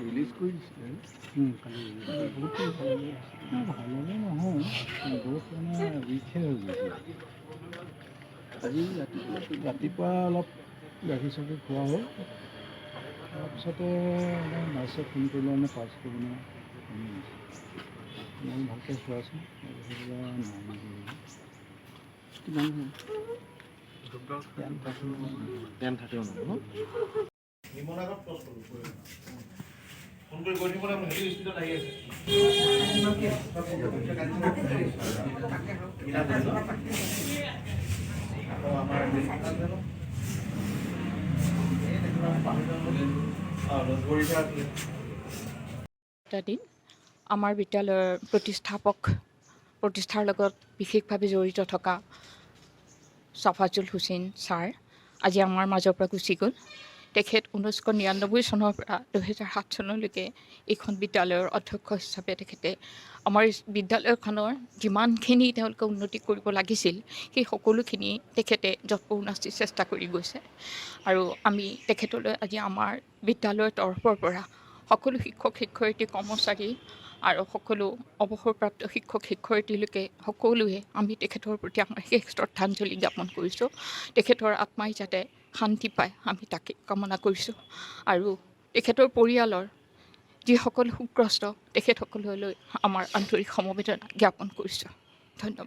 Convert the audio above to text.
Release কৰি দিছিলে। কালি বহুত ভাললৈ নহয়, বহুত মানে উইকহে হৈ গৈছে। আজি ৰাতিপুৱা ৰাতিপুৱা অলপ গাখীৰ চাখীৰ খোৱা হ'ল। তাৰপিছতে নাৰ্ছে ফোন কৰিলে, মানে পালছটো মানে কমি গৈছে। মই ভালকৈ চোৱাচোন, তাৰপিছত নাই নেকি। কিমান হ'ল? 10:30। 10:30 ন? নিমনাগত ক্ৰছ কৰোঁ। ফোন কৰি গৈ থাকিব লাগে, সেইটো স্পীডত আহি আছে। আকৌ আমাৰ জানো এই তেখেতৰ আমি পাহৰি যাওঁ বুলি অঁ ভৰিটা আছিলে। এটা দিন আমাৰ বিদ্যালয়ৰ প্ৰতিষ্ঠাপক, প্ৰতিষ্ঠাৰ লগত বিশেষভাৱে জড়িত থকা চাফাজুল হুছেইন ছাৰ আজি আমাৰ মাজৰ পৰা গুচি গ'ল। তেখেত 1999 চনৰ পৰা 2007 চনলৈকে এইখন বিদ্যালয়ৰ অধ্যক্ষ হিচাপে তেখেতে আমাৰ বিদ্যালয়খনৰ যিমানখিনি তেওঁলোকে উন্নতি কৰিব লাগিছিল, সেই সকলোখিনি তেখেতে যৎপৰোনাস্তি চেষ্টা কৰি গৈছে। আৰু আমি তেখেতলৈ আজি আমাৰ বিদ্যালয়ৰ তৰফৰ পৰা সকলো শিক্ষক শিক্ষয়িত্ৰী, কৰ্মচাৰী আৰু সকলো অৱসৰপ্ৰাপ্ত শিক্ষক শিক্ষয়িত্ৰীলৈকে সকলোৱে আমি তেখেতৰ প্ৰতি আমাৰ শেষ শ্ৰদ্ধাঞ্জলি জ্ঞাপন কৰিছোঁ। তেখেতৰ আত্মাই যাতে শান্তি পায়, আমি তাকে কামনা কৰিছোঁ। আৰু তেখেতৰ পৰিয়ালৰ যিসকল শোকগ্ৰস্ত, তেখেতসকললৈ আমাৰ আন্তৰিক সমবেদনা জ্ঞাপন কৰিছোঁ। ধন্যবাদ।